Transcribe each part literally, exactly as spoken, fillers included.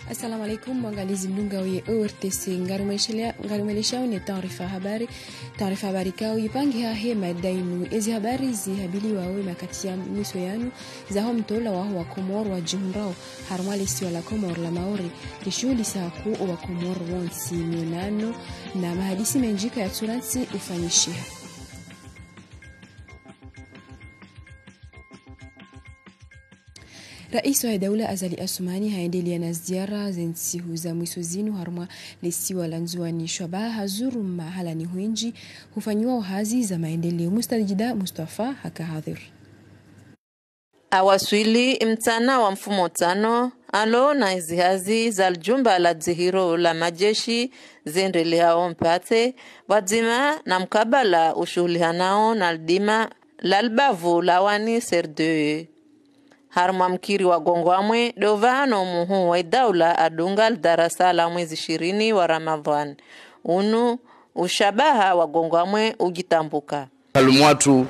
Assalamu alaikum, mwangalizi mdungao ye O R T C, ngarimweleshelea-, ngarimweleshao ne taarifa habari. Taarifa habari ikao ipangiha he mada inu. Ezi habari zihabiliwao ye makati ya mwiso yanu, zaho mtola waho wa Komori wadjihundrao harumwa lesiwa la Komori la Maore, lishuhulisa haku owa Komori wontsi mionano na mahadisi mendji kayatsurantsi ufanyishiha. Rais wa daula Azali Assoumani haendelea na ziara ze ntsihu za mwiso zinu harumwa lesiwa la Ndzuani. Shabaha hazuru mahala ni hwindji hufanyiwa hazi za maendeleo. Mustajida Mustafa haka hadhir. Awaswili mtsana wa mfumo tsano, alo na zihazi za ljumba la dzihiro la majeshi zendeleao Mpatse, pvwadzima na mkabala ushuhulihanao na lidima la libavu la wani C R D E. Harumwa mkiri wa Gongwamwe, dovano muhuu wa idaula adunga lidarasa la mwezi ishirini wa Ramadhwani. Unu ushabaha wa Gongwamwe udjitambuka. Kalumwatu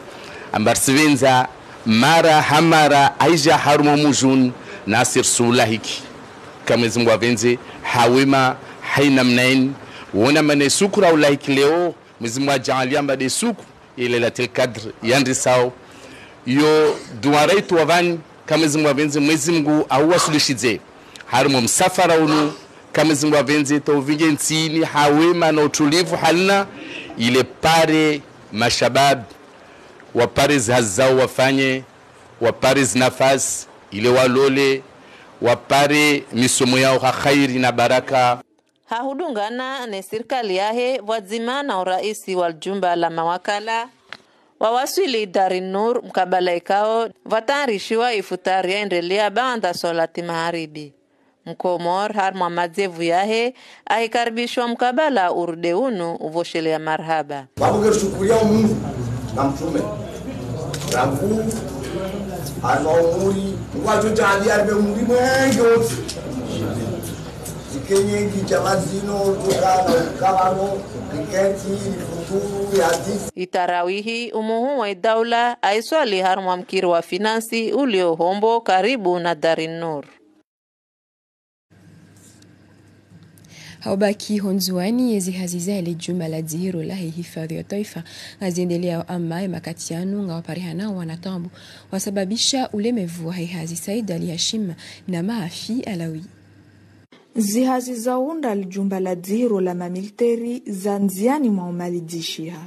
amba risipvendza mara ha mara aidja harumwa mujun nasi risuulahiki. Ka Mwezi Mungu apvendze, ha wema, haina mnaini, wona mana isuku raulahiki leo, Mwezi Mungu adjaanlia amba de suku, ye Lailatul Qadr, yandrisao. Yo dua raitwa pvani, ka Mwezi Mungu apvendze, Mwezi Mungu auwasulishidze harumwa msafara unu, ka Mwezi Mungu apvendze, tauvinge ntsini, ha wema na utulivu halina, ile pare mashababi, wapare zihazi zao wafanye, wapare zinafasi, ile walole, wapare misomo yao ha khairi na baraka. Hahudungana ne sirikali yahe pvwadzima na uraisi wa ljumba la mawakala, wawaswili Dari Nur mkabala ikao pvwatayarishiwa ifutari yaendelea baanda swalati magharibi. Mkomori harumwa madzevu yahe ahikaribishwa mkabala urude unu uvoshelea marahaba. Babu ke shukuriya Mungu na mtrume. Rangu ano muri ngwacho chali aribe muri mwenge wontsi. Zikenyengi chama zino tuka na ukabano riketi rifuturu ya tisi. Itarawihi umuhuu wa idaula aiswali harumwa mkiri wa finansi ulio Hombo karibu na Dari Nur. Haubaki ho Ndzuani, yezi hazi zahe le jumba la dzihiro lahe hifadhi ya twaifa ngaziendeleao, ama ye makati yanu ngawaparihanao wana taabu wasababisha ulemevu wahe hazi. Said Ali Hashim na Mahafi Alawi. Zihazi za unda li jumba la dzihiro la mamiliteri za ndziani mwa umalidzishiha.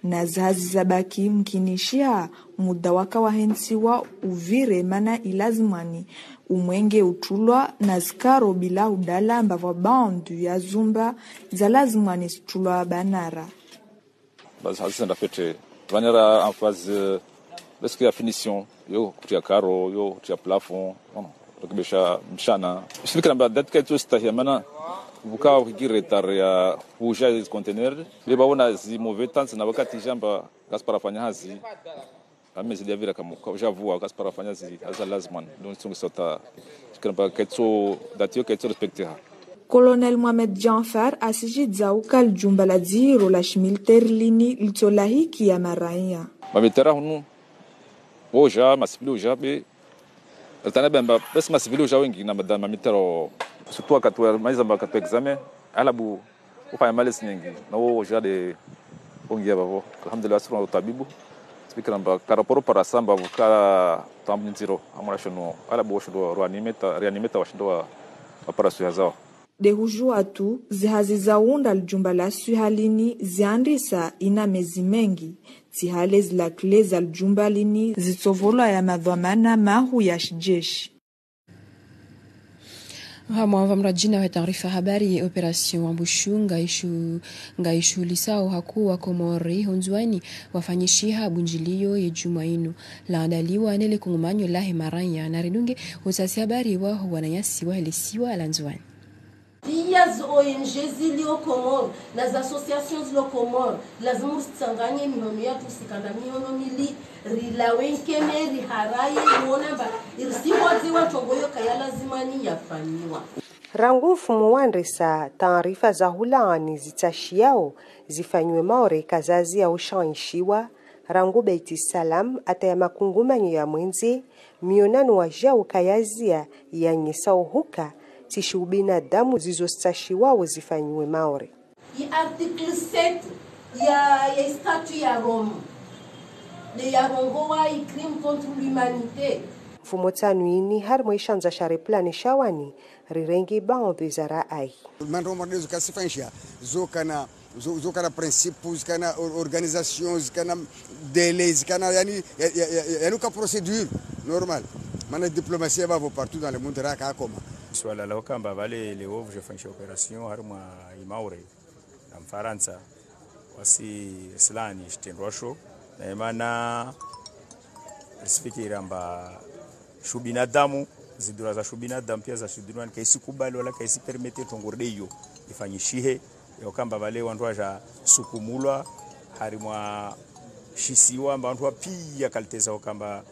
Na zihazi zabaki mkinishiha muda waka wahentsiwa uvire, mana ilazimwani umwenge utulwa na zikaro bila udala mbapvwa baandu ya zumba zalazimwani zitulwa banara. Bazi hazi zenda fete. Vanera en phase, euh, presque ya finition. Yo kutia karo, yo kutia plafond. Bon, rekebesha mshana. Shirika namba date kaitso stahi ya mana vuka hukire tare ya huja hizi container. Leba wona zi mauvais temps na wakati jamba kaspara fanya hazi. Ame zidi avira kamu, ka uja vua kaspara fanya zi hazi za lazima. Donc, songi sota. Shirika namba kaitso, date yo kaitso respecte ha. Colonel Mohamed Djanfar asijidza uka li jumba la dzihiro la shimiliteri lini litsolahiki ya maraya. Mamitera hunu, woja, masivili woja be, ritana bemba, basi masivili woja wengi na madama mitero. Surtout wakati wa maiza mba wakati wa examen, alabu ufanya malezi nyingi, na wo woja de wongi ya bavo. Alhamdulillah, sura utabibu. Spikira mba karaporo para samba vuka tambu nziro, amura shono, alabu washindo reanimeta, reanimeta washindo wa, wa para suya zao. De hujua tu, zihazi za unda li jumba la swiha lini ziandisa ina mezi mengi, tsi hale zila kle za li jumba lini zitsovolwa ya madhwamana mahu ya shijeshi. Hamwa mva mradjina wa taarifa habari, ye opération Wambushu ngaishu-, ngaishuhulisao haku wa Komori ho Ndzuani wafanyishiha bundjilio ye jumwa inu, laandaliwa nele kungumanyo lahe maraya. Na ridunge utsasi habari waho wananyasi wahe le siwa la Ndzuani. Pia zi O N G zilio Komori, na za associations zilio Komori, lazimu risitsanganye mihono yatru, risikanda mihono mili, rilawe nkeme, riharaye, rione mba irisiwa ziwa trongo yo kaya lazima ni yafanyiwa. Rangu mfumo wandrisa taarifa za hulaani zitsashiyao zifanyiwe Maore kazazi ya ushaishiwa, rangu Beit Salam ata ya makungumanyo ya mwendze, mionano wajau kayazia yanyesao huka Tsi shiubinadamu zizo zitsashiwao zifanyiwe Maore. I article sept ya, ya statut ya Rome, ne yarongowa i crime contre l'humanité. Mfumo tsanu ini harimwa ishandza sha replane sha wani, rirenge baadhwi za rayi. Mandro mwadezo kasifanyisha, zo kana, zo, zo kana principes, kana or-, organisations, kana délais, kana yani, ya, ya, ya, ya, yani ka procédure normale. Mana diplomatie bavo partout dans le monde raka akoma. Swala la ukamba vale leo vujofanyisha opération harimwa i Maore na Mfarantsa, wasi silani shitrendwa sho, na imana risifikiri amba shubinadamu, zidhura za shubinadamu pia za shiduniyani, kaisi kubali wala kaisi permettre trongo ride iyo ifanyishihe, ya ukamba vale wandru waja sukumulwa harimwa shisiwa, amba wandru wa pia kaliteza ukamba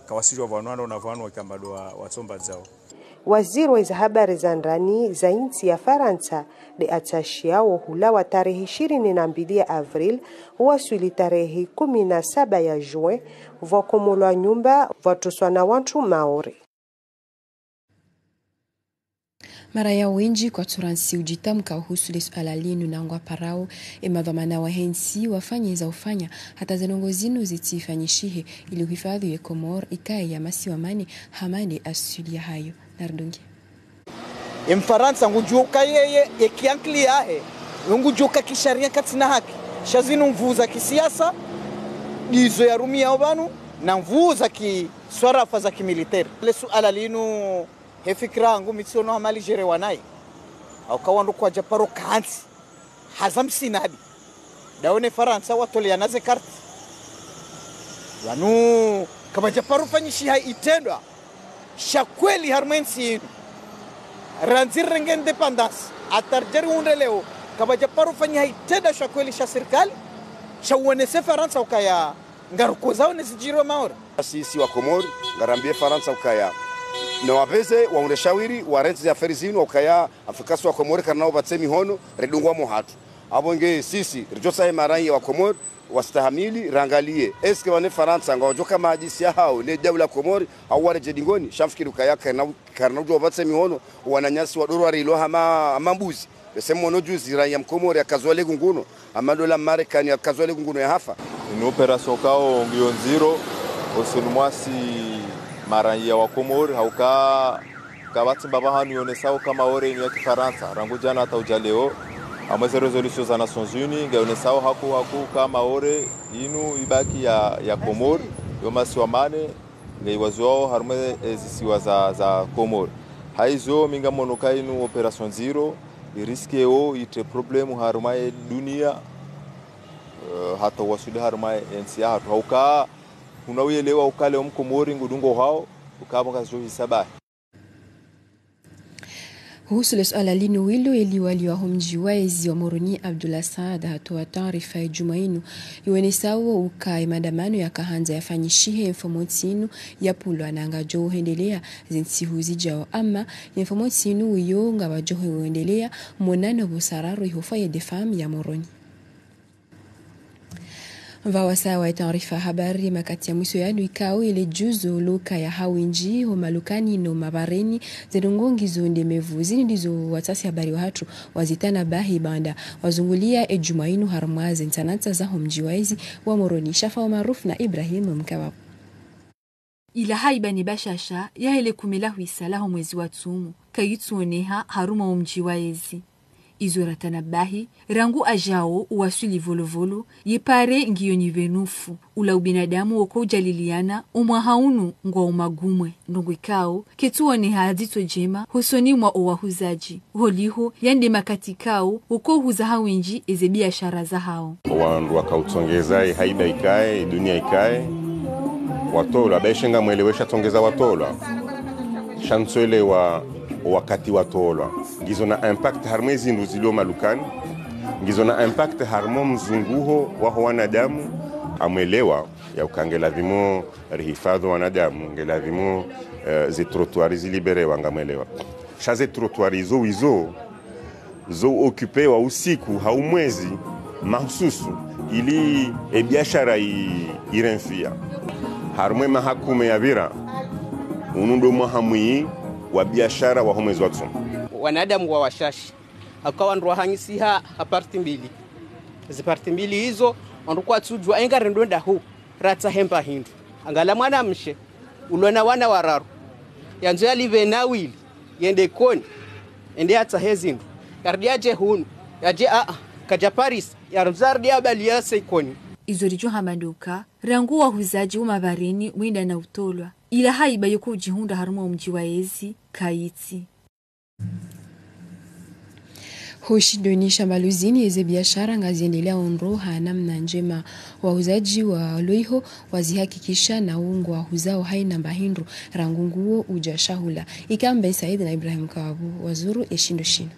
kawasijwa vwanu wano na vwanu wakamba ndo wa, watsomba dzao. Waziri wa iza habari za ndani za intsi ya Farantsa, nde atsashiao hulawa tarehi ishirini na mbili ya avril, huwaswili tarehi kumi na saba ya juin, vwakomolwa nyumba, vwatruswa na wantru Maore. Mara ya wendji kwatsu rantsi udjitamka uhusu le suala linu na ngwaparao e madhwamana wahe ntsi wafanye za ufanya hata ze ndrongoo zinu zitsifanyishihe ili uhifadhwi ye Komori ikaye ya masiwa mane hama nde aswili yahayo. Nardungi. E Mfarantsa ngudjuo uka yeye, ye kiankili yahe, we ngudjuo uka kisharia katsina haki. Sha zinu nvuu za kisiasa, ndizo yarumiao pvanu, na nvuu za kiswarafa za kimiliteri. Le suala linu, he fikira yangu mi tsiono hama lidjerewa nayi. Hauka wandru kwadja paro kantsi haza msinadi. Ndawo ne Farantsa watoleana ze karti. Pvanu kapvadja paro fanyishiha itrendwa sha kweli harumwa entsi inu. Randzi rirenge indépendance, hata ridje rihundre leo, kapvadja paro fanyiha itrendwa sha kweli sha sirikali, sha uonese Farantsa ukaya ngarukozao ne zidjiriwa Maore. Sisi wa Komori, ngarambie Farantsa ukaya, na wapveze, wahundre shawiri, warentsi ze affaires zinu, ukaya, Afrika si wa Komori, karina upvatse mihono, redungwa mo hatru. Apvo nge sisi, ridjosahe maraiya wa Komori, wastahamili, rangalie. Est-ce que wane Farantsa, ngwadjoka mahadisi yahao, ne daula Komori, hau waredje dingoni, sha mfikiri ukaya, karina, karina udjo upvatse mihono, wananyasi wadorwa rilo hama, hama mbuzi. Bese mwono juzi raiya mkomori yakazwa le gunguno, hama ndola Marekani yakazwa le gunguno yahafa. Inu opération kao ngiyo ndziro, hosoni mwasi maraiya wa Komori, hauka kapvatsi mbapvi hanu yonesao uka Maore inu ya kifarantsa, rangu djana hata udja leo, hamwe ze résolutions za Nations Unies, ngayonesao haku, haku uka Maore inu ibaki ya, ya Komori, yo masiwa mane, ngaiwaziwao harumwa e zisiwa za, za Komori. Haizo mi ngamono uka inu opération ndziro, irisqueo itre problème harumwa e dunia, eh, hata uwaswili harumwa e ntsi yahatru. Hauka, huna uyelewa uka leo mkomori ngudungo hao, uka pvo ngazidjo hisabahi. Uhusu le suala linu wilo, e liwali waho mdji wa ezi wa Moroni Abdullah Saad hatowa taarifa ye djumwa inu, iwonesao uka e maandamano yakahandza yafanyishihe mfumontsi inu yapvulwa na ngayadjo uhendelea ze ntsihu zidjao. Ama ye mfumontsi inu wiyo ngapvadjo uhendelea monano pvo saa raru iho Foyer des Femmes ya Moroni. Pvwa wasaa wa taarifa habari, makati ya mwiso yanu ikao ile djuzo loka ya hawindji ho malukani no mabareni, ze ndrongoo ngizo ndemevu. Zinu ndizo watsasi habari wahatru wazitanabahi baanda wazungulia e djumwa inu harumwa ze ntsanantsa zaho mdji wa ezi wa Moroni. Shafa Omaruf na Ibrahim Mkababo. Ila haiba ne bashasha yahe le kume la hwisa laho mwezi wa tsumu, kayitsuoneha harumwa o mdji wa ezi. Izo ratanabahi, rangu ajao uwaswili Volovolo, ye pare ngiyo nyi pvenufu, ula ubinadamu woko udjaliliana, o mwaha unu ngwao magumwe, ndrongoo ikao, ketsuoneha ha dzitso djema, hosoni mwa o wahuzadji. Holiho, yande makati kao, woko uhuza hawindji eze biashara zahao. Wandru wakautsongeza, e haiba ikaye, e dunia ikaye, watolwa, baishe ngamwelewe sha tsongeza watolwa. Sha ntsuelewa, o wakati watolwa. Ngizo na impact harumwa e zindru zilio malukani, ngizo na impact harumwa o mzunguho waho wanadamu, amwelewa, ya uka nge lazimu rihifadhwi wanadamu, nge lazimu, eh, ze trottoirs ziliberewa ngamwelewa. Sha ze trottoirs izo wizo, zo occupewa usiku hau mwezi mahususu ili e biashara i, irenfia. Harumwa e maha kume yapvira, unu ndo mwaha mwi wa biashara waho mwezi wa tsumu. Wanadamu wa washashi. Haka wandru wahanyisiha ha parti mbili. Zi parti mbili izo, wandru kwatsudjuwa, enga rendo ndahu, ratsahe mba hindru. Angalia mwanamshe, ulo na wana wararu. Yandzo yalipve na wili, yende Ikoni, yende yatsahe zindru. Yarudi yadje hunu, yadje aa, kadja Paris, yarudi yarudi yabali yase Ikoni. Izo ridjo hamba ndo uka, rangu wahuzadji wo mabareni wenda na utolwa. Ila haiba yo kudjihundra harumwa omdji wa yezi, kayitsi. Ho shindoni sha Maluzini, eze biashara ngaziendelea ondro ha namna ndjema. Wahuzadji wa loiho wazihakikisha na ungwa wahuzao haina mba hindru rangu nguo udja shahula. Ikamba Said na Ibrahim Kawabu wazuru eshindo shino.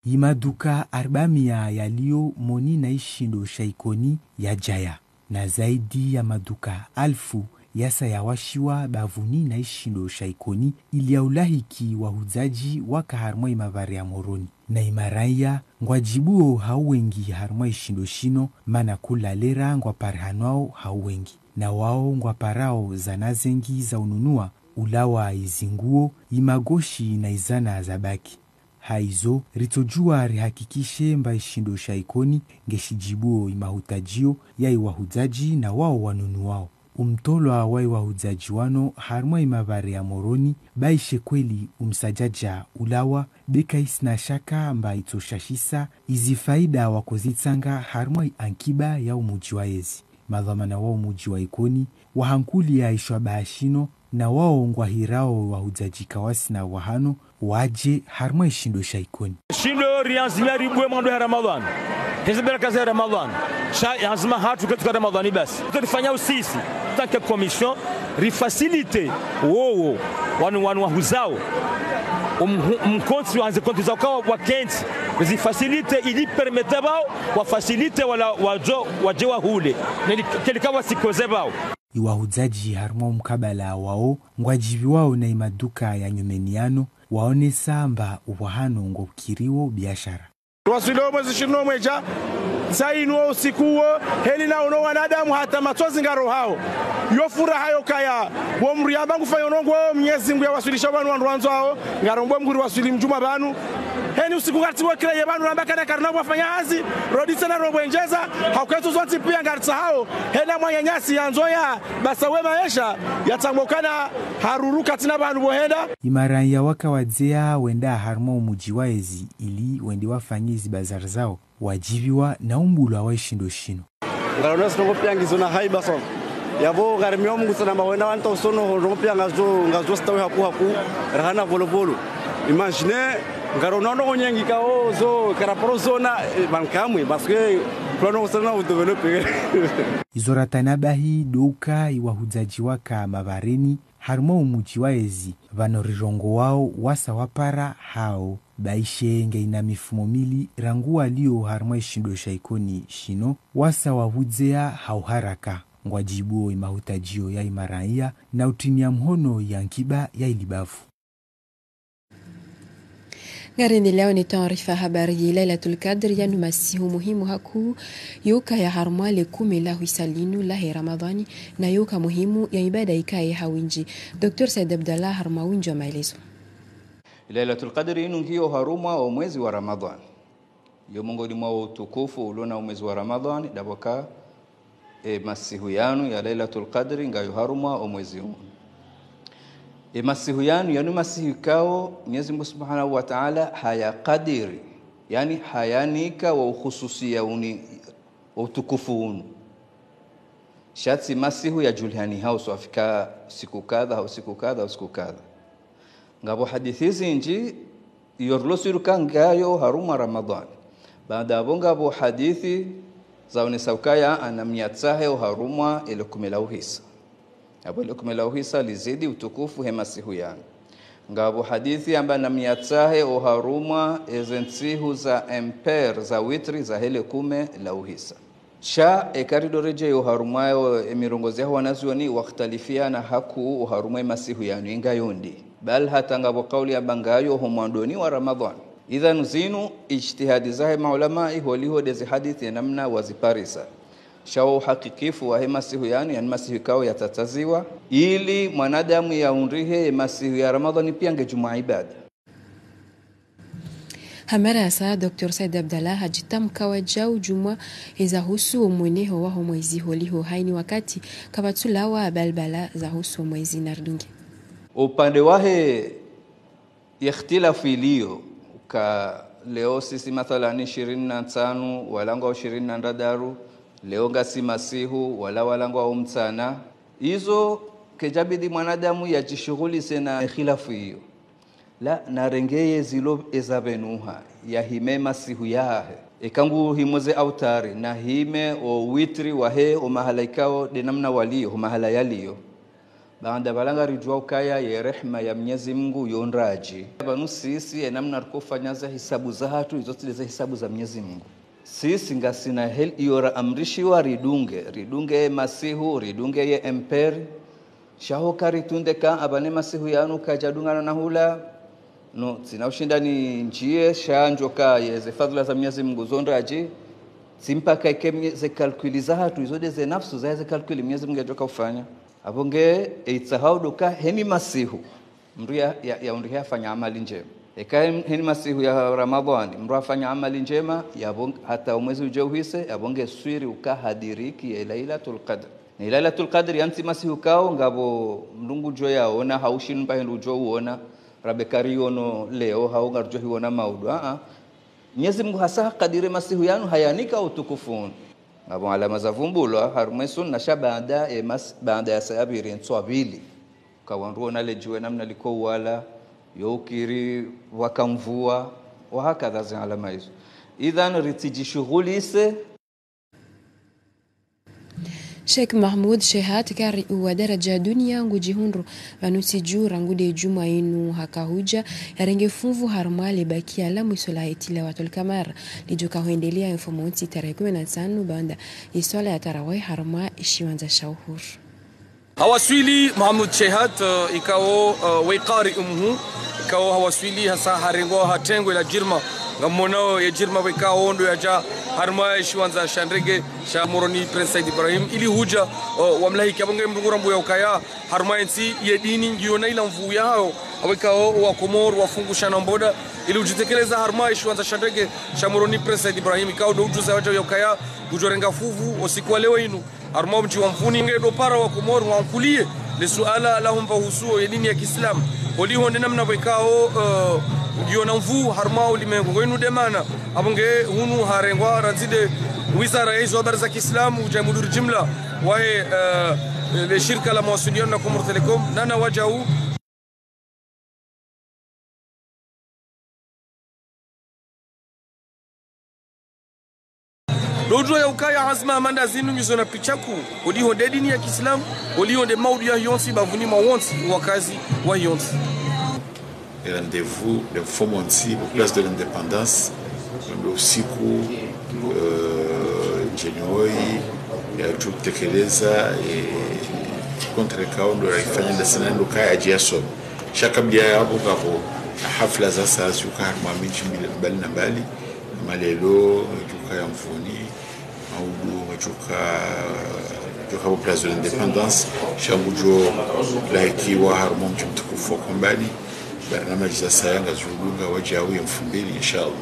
Imaduka arbamia yalio moni na ishindo sha Ikoni yadjaya, na zaidi ya maduka alfu yasa yawashiwa bavuni na ishindo sha Ikoni ili ya ulahiki wahuzadji waka harumwa imavare ya Moroni. Na imaraya ngwadjibuo ha uwengi harumwa ishindo shino, mana kula lera ngwaparihanwao ha uwengi. Na wao ngwaparao zana zengi za ununua, ulawa izinguo, imagoshi na izana za baki. Haizo, ritsodjuwa rihakikishe mba ishindo sha Ikoni ngeshidjibuo imahutadjio ya iwahudzaji na wao wanunuwao. Umtolwa wa iwahudzaji wano harumwa imavare ya Moroni, baishe kweli umsadjadja ulawa, beka isina shaka mba itsoshashisa izifaida wakozitsanga harumwa iankiba ya umudji wa yezi. Madhwamana wa umudji wa Ikoni wahankulia ishwabaha shino, na wao ngwahirao wahudzaji kawasina wahano wadje harumwa ishindo sha Ikoni. Shindo rianzimia ribue mwando ya Ramadhani. Heze baraka za Ramadhani. Sha yanzima hatru ketsuka Ramadhani basi. Tsorifanya usisi, tant que commission, rifacilite wowo wanu, wanu wahuzao. Um, mkontsi wanze konti za ukawa wakentsi. Zifacilite ili permete bao, wafacilite wala wajo, waje wahule. Neli, kelika wasikoze bao. Iwahudzaji harumwa umkabala wao ngwadjiviwao na imaduka ya nyumeni yano, waonesa mba uhwahano ngokiriwo biashara. Waswili omwezi ishirini na mwedja, saa inu wo usiku wo, heli na uno wanadamu hata matsozi ngarohao. Yo furaha yo kaya, wo mri amba ngufanya uno ngo Mnyezi Mngu ya waswilisha wanu wandru wandzwao, ngarombo Mngu ri waswili mdjumwa pvanu. Heni usiku ngartsi wo kila ye pvanu ramba kana karina wafanya hazi, rodi tsena robwenjeza, hauketsu zontsi pia ngartsahao, hena mwananyasi yandzo ya basa we maesha, yatsangokana haruru katsina pvanu pvohenda. Imaraya waka wadzea wenda harumwa umudji wa yezi ili wende wafanye izi bazari zao, wadjiviwa na umbulwa wa ishindo shino. Ngarona zindrongo pia ngizo na haiba sana. Yapvo ngarimio Mngu tsena mba wenda wanta usono ho ndrongo pia ngazo, ngazo stawi haku haku, rahana volovolo. Imagine, ngarona ndrongo nyengi kao zo, karaparo zona, eh, bankamwe, parce que kula ndrongo tsena udévelopper. Izo ratanabahi ndo uka iwahudzaji waka mavareni, harumwa umudji wa yezi, pvano rirongoao wasa wapara hao, baishe nge ina mifumo mili rangu walio harumwa ishindo sha Ikoni shino, wasa wavudzea ha uharaka, ngwadjibuo imahutadjio ya imaraya na utinia mhono ya nkiba ya ilibavu. Ngarendeleao ne taarifa habari. Ye Lailatul Qadr yanu masihu muhimu hakuu, yoka ya harumwa le kume la hwisa linu lahe Ramadhani, na yoka muhimu ya ibada ikaye ha windji. Docteur Said Abdallah harumwa windji wa maelezo. Lailatul Qadr inu ngiyo harumwa o mwezi wa Ramadhani. Yo mongoni mwa utukufu ulo na o mwezi wa Ramadhani, ndapvo ka e masihu yanu ya Lailatul Qadri ngayo harumwa o mwezi unu. E masihu yanu, yanu masihu ikao Mwenyezi Mungu Subhanahu wa Ta'ala haya kadiri, yani hayanika wa ukhususiya unu, wa utukufu unu. Sha tsi masihu ya julihaniha uswafika siku kadha, au siku kadha, au siku kadha. Ngapvo hadithi zinji, iyo rilo swiruka ngayo harumwa Ramadhani. Baada apvo ngapvo hadithi zaonesa ukaya ana mnyatsahe o harumwa ele kume la uhisa. Apvo ele kume la uhisa lizidi utukufu he masihu yanu. Ngapvo hadithi amba na mnyatsahe o harumwa eze ntsihu za impair za witri za hele kume la uhisa. Sha eka rido rejeyo harumwa yo emirongozi yaho wanazioni wakhtalifiana hakuu o harumwa emasihu yanu ingayo ndi. Bal hata ngapvo kauli yamba ngayo ho mwandoni wa Ramadhani. Idhan zinu ijtihadi zahe maulama iholiho ndezi hadithi ye namna waziparisa. Sha wo uhakikifu wahe masihu yanu, yani masihu ikao yatsatsaziwa, ili mwanadamu yaundrihe emasihu ya Ramadhani pia nge djumwa ibada. Hamara yasa, Docteur Said Abdallah hadjitamka wadjau djumwa eza husu omweneho waho mwezi holiho hayina wakati kapvatsu lawa balbala za husu omwezi naridunge. Upande wahe ikhtilafu iliyo, uka leo sisi mathalani ishirini na ntsanu, wala ngwao ishirini na ndraru, leo ngasi masihu, wala wala ngwao mtsana. Izo kayidjabidi mwanadamu yadjishughulise na khilafu iyo. La, narenge ye zilo ezabenuha, yahime masihu yahahe. Eka nguhimo ze autari, nahime o witri wahe o mahala ikao de namna waliyo, o mahala yaliyo. Baanda pvala ngaridjuwa ukaya ye rehma ya Mnyezi Mungu yo ndradji. Pvanu sisi ye namna rikofanya ze hisabu zahatru, izo tsi de ze hisabu za Mnyezi Mungu. Sisi ngasina heli iyo raamrishiwa ridunge, ridunge ye masihu, ridunge ye emperi. Sha ho karitunde ka apvane masihu yanu kayadjadungana na hula. No, tsina ushinda nindjiye, sha ndjoka ye ze fadhila za Mnyezi Mungu zo ndradji. Tsi mpaka ike mnye-, ze kalkuli zahatru, izo de ze nafsu za ze kalkuli Mnyezi Mungu yadjoka ufanya. Apvo nge, e itsahao do ka heni masihu, mndru ya, ya, ya undrihe afanya amali ndjema. Eka hen-, heni masihu ya Ramadhani, mndru afanya amali ndjema, yapvo hata omwezi udje uhise, yapvo nge swiri uka hadiriki ye Lailatul Qadr. Ne Lailatul Qadr yantsi masihu kao, ngapvo mndru ngudjo yaona, hau shinu mba hindru udjo uona, rabe kariyono leo, hau ngarudjo hiona maudu. Aa. Mnyezi Mungu hasa hakadiri masihu yanu hayanika utukufu unu. Ngapvo alama zavumbulwa, harumwa e sunna sha baanda e mas-, baanda ya saa ya pvili, ntswa pvili. Ka wandru wona ledjuwa namna liko uwala, yo ukiri pvwaka mvua, wa hakadha ze alama izo. Idhan ritsidjishughulise. Sheikh Mahmoud Shehat, kari wa daradja dunia ngudjihundru pvanu tsi dju rangu de djumwa inu haka hudja, yarenge funvu harumwa le bakia la mwiso lahe tilawatul kamar, lidjoka hwendelea mfumontsi tarehi kume na ntsanu baanda ye swala ya tarawih harumwa eshiwandza sha Uhuru. Hawaswili Mahmoud Shehat, eh, ikao, eh, we kari mhuu, ikao hawaswili hasa harengwa ha tengwe la jirma. Ngamwonao ye jirma we ikao ndo yadja harumwa eshiwandza sha ndege sha Moroni Prince Said Ibrahim, ili hudja, eh, wamlahiki. Apvo nge mndru ngurambuya ukaya harumwa entsi ye dini ngiyo na ila nvuu yahayo, apvo ikao wa Komori wafungushana mboda, ili udjitekeleza harumwa eshiwandza sha ndege sha Moroni Prince Said Ibrahim, ikao ndo udjuza wadjau ya ukaya ngudjo renga funvu o usiku wa leo inu. Harumwa omdji wa Mvuni nge do para wa Komori wankuliye le suala la humba husu ye dini ya Kiislamu. Holiho nde namna pvo ikao, eh, ngiyo na nvuu harumwa ulimengu. Ngo inu de mana, apvo nge hunu harengwa randzi de wizara ya izo habari za Kiislamu, udja mudiri jimla wahe, eh, le shirika la mawasiliano la Comores Telecom, nana wadjau. Do udjuwa ya ukaya anzma ya manda zinu ngizo na picha kuu, holiho nde dini ya Kiislamu, holiho nde maudu yahe yontsi, bapvuni mwa wontsi, wakazi wahe yontsi. Rendez-vous le mfumontsi, pour Place de l'Indépendance, ndo usiku, euh, ndjeni oyi, ya tutekeleza, eh, contre ikao ndo raifanya ndasi na ndo kaya adji ya somo. Sha kabla ya yapvo ngapvo hafla za saa ziuka harumwa midji mbali, mbali na mbali, malelo, ngiuka ya Mvuni, maudu, ngiuka, ngiuka pvo Place de l'Indépendance, sha ngudjo lahikiwa harumwa mdji mtukufu wa Kombani, barnamaji za saya ngazudunga wadjau ye mfumbili, inshallah.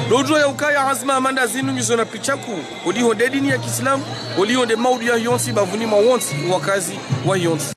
Do udjuwa ya ukaya anzma ya manda zinu ngizo na picha kuu, holiho nde dini ya Kiislamu, holiho nde maudu yahe yontsi, bapvuni mwa wontsi, wakazi wahe yontsi.